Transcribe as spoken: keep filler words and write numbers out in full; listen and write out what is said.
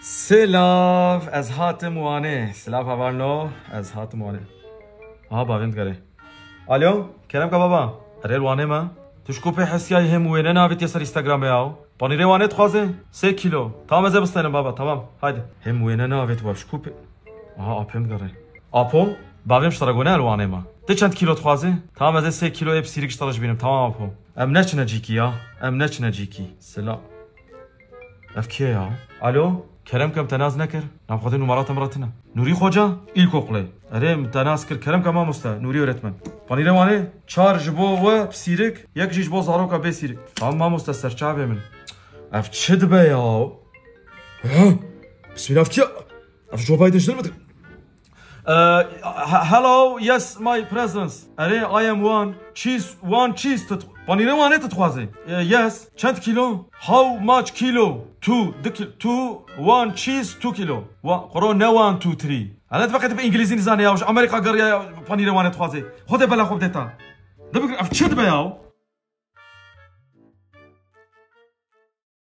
Silav, ez hatim Wanê. Silav hevalno, ez hatim Wanê. Aha, bavên digerê. Alo, kerem ke baba. Erê, li Wanê me. Tu ji ku pê hesiyayî hêm wêne navêtiye ser Instagramê ya? Panîrê Wanê dixwaze? Sê kîlo. Tamam, ez ê bistênim baba, tamam. Haydi. Hêm wêne navêt wa ji ku pê... Aha, apê min digerê. Apo, bavê min ji te re got ne li Wanê me. Tu çend kîlo dixwaze? Tamam, ez ê sê kîlo ê pisîrik ji te re jibînim. Tamam apo. Em neçine cîkî ya. Em neçine cîkî. Silav. Ev kê ya? Alo? Kerem ke, min te nas nekir? Navxwedê numara te min re tune. Nûrî Xoca? İlkokul. Erê, min te nas kir. Kerem ke mamoste, Nûrî öğretmen. Panîrê Wanê? Çar ji bo we pisîrik, yek jî ji bo zaroka bê sîrik. Tamam mamoste, ser çavê min. Ev çi dibe ya? Hı? Bismillah, ev kê ya? Ev Joe Biden ji dil mi dik-, Uh, h- hello, yes, my presence. Erê, I am one. Cheese, one cheese. Tut. Panîrê Wanê tu dixwazî? Uh, yes. Çend kîlo? How much kilo? Two. Di ki-, two, one cheese, two kilo. Wa, qoro ne one, two, three. Hele tu feqet bi îngilîzî nizane ya, ji Amerîka geriya ya, panîrê Wanê dixwazî. Xwedê bela xwe bidê te. De bikir, ev çi dibe ya?